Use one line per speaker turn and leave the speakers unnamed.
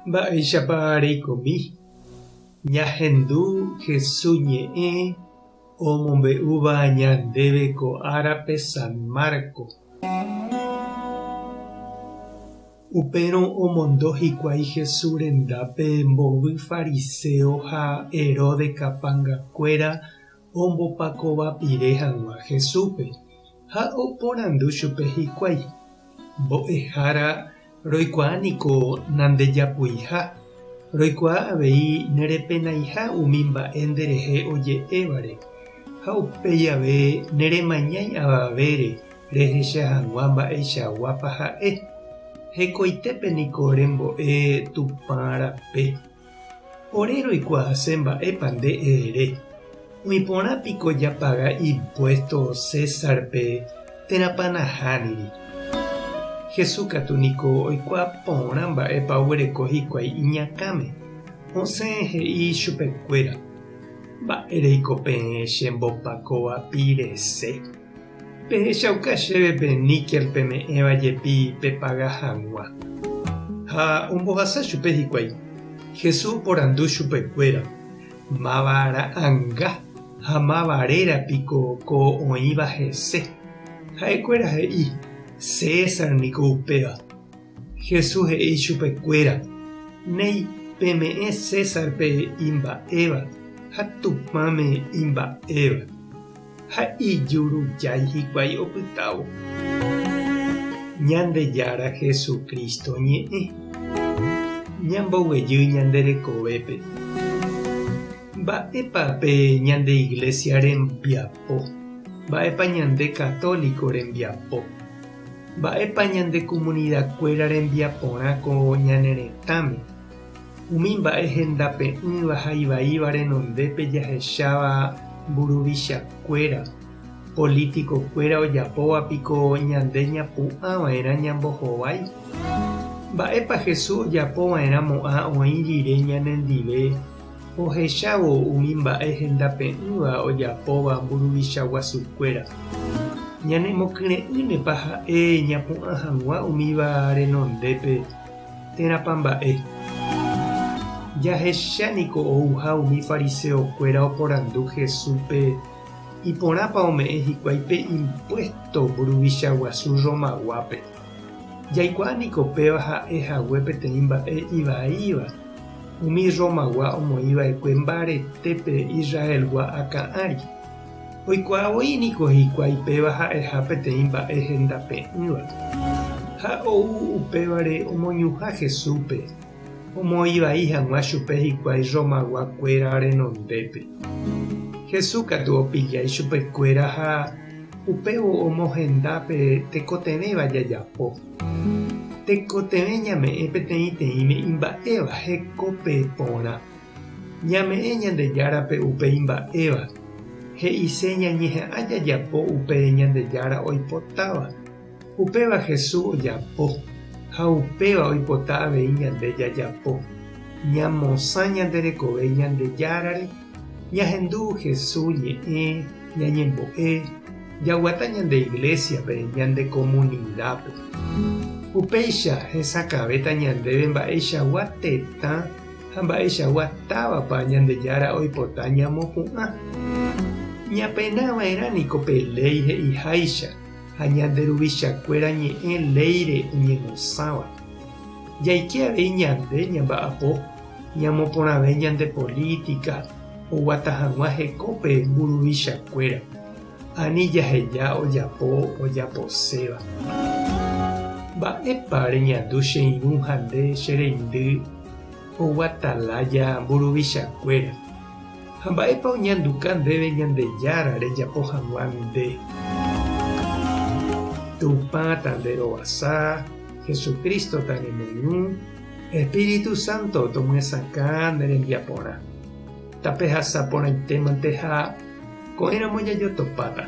Mba'éichapa reikomi? Ñahendu Jesús ñe'ẽ omombe'úva ñandéve ko árape San Marco. Upérõ omondo hikuái Jesús rendápe mbovy fariseo ha Herodes kapangakuéra ombopakovapire hag̃ua Jesúspe, ha oporandu chupe hikuái, Mbo'ehára, roikuaa niko nandejapuiha, roikuaa avei nerepenaiha umi mba'e nderehe oje'évare, ha upéi ave neremañái avavére rehecha hag̃ua mba'eichaguápa ha'e. Hekoitépe niko rembo'e Tupã rape. Ore roikuaase mba'épa nde ere. Oĩ porã piko japaga impuésto Césarpe térãpa nahániri? Jesús katu niko oikuaa porã mba'épa oguereko hikuái iñakãme. Osẽ he'i chupekuéra, Mba'éreiko peẽ chembopakova pirese? Pehechauka chéve pe níkel peme'ẽva jepi pepaga hag̃ua. Ha ombohasa chupe hikuái. Jesús oporandu chupekuéra, Máva ra'ãnga ha máva réra piko ko oĩva hese? Ha'ekuéra he'i, César niko upéva. Jesús he'i chupekuéra, Néi, peme'ẽ Césarpe imba'éva ha Tupãme imba'éva. Ha ijurujái hikuái opytávo. Ñandejára Jesucristo ñe'ẽ. Ñamboguejy ñande rekovépe. Mba'épa pe ñande Iglesia rembiapo? Mba'épa ñande católico rembiapo? Mba'épa ñande comunidad-kuéra rembiaporã ko ñane retãme? Umi mba'e hendape'ỹva ha ivaíva renondépe jahecháva mburuvichakuéra, político-kuéra ojapóva piko ñande ñapu'ãva'erã ñambohovái? Mba'épa Jesús ojapova'erãmo'ã oĩ rire ñanendive ohechávo umi mba'e hendape'ỹva ojapóva mburuvicha guasukuéra? Ñanemokyre'ỹnepa ha'e ñapu'ã hag̃ua umíva renondépe térãpa mba'e? Jahecha niko ouha umi fariseokuéra oporandu Jesúspe iporãpa ome'ẽ hikuái pe impuésto mburuvicha guasu Romaguápe. Jaikuaa niko péva ha'e hague peteĩ mba'e ivaíva umi Romagua omoĩ va'ekue mbaretépe Israelgua akã ári. Oikuaa voi niko hikuái péva ha'eha peteĩ mba'e hendape'ỹva. Ha ou upévare omoñuhã Jesúspe, omoĩ vai hag̃ua chupe hikuái Romagua kuéra renondépe. Jesús katu opilla ichupekuéra ha Upévo omohenda pe tekotevẽva jajapo. Tekotevẽ ñame'ẽ peteĩteĩme imba'éva hekópe porã. Ñame'ẽ Ñandejárape upe imba'éva, he'ise ñañeha'ã jajapo upe Ñandejára oipotáva. Upéva Jesús ojapo, ha upéva oipota avei ñande jajapo. Ñamosã ñande rekove Ñandejárare, ñahendu Jesús ñe'ẽ, ñañembo'e, jaguata ñande iglésiape, ñande komunidápe. Upéicha hesakãvéta ñandéve mba'eichagua tetã ha mba'eichagua távapa Ñandejára oipota ñamopu'ã. Ñapena va'erã niko pe léi he'iháicha ha ñande ruvichakuéra ñe'ẽ léire oñemosãva. Jaike avei ñande ñamba'apo ñamoporãve ñande polítika oguata hag̃ua hekópe mburuvichakuéra, ani jaheja ojapo ojaposéva. Mba'épa reñandu che irũ ha nde che reindy oguata lája mburuvichakuéra? Ha mba'épa oñanduka ndéve Ñandejára rejapo hag̃ua nde? Tupã tanderovasa, Jesucristo tanemoirũ, Espíritu Santo tomyesakã ne rembiaporã. Tapehasa porãitémante ha ko'ẽramo jajotopáta.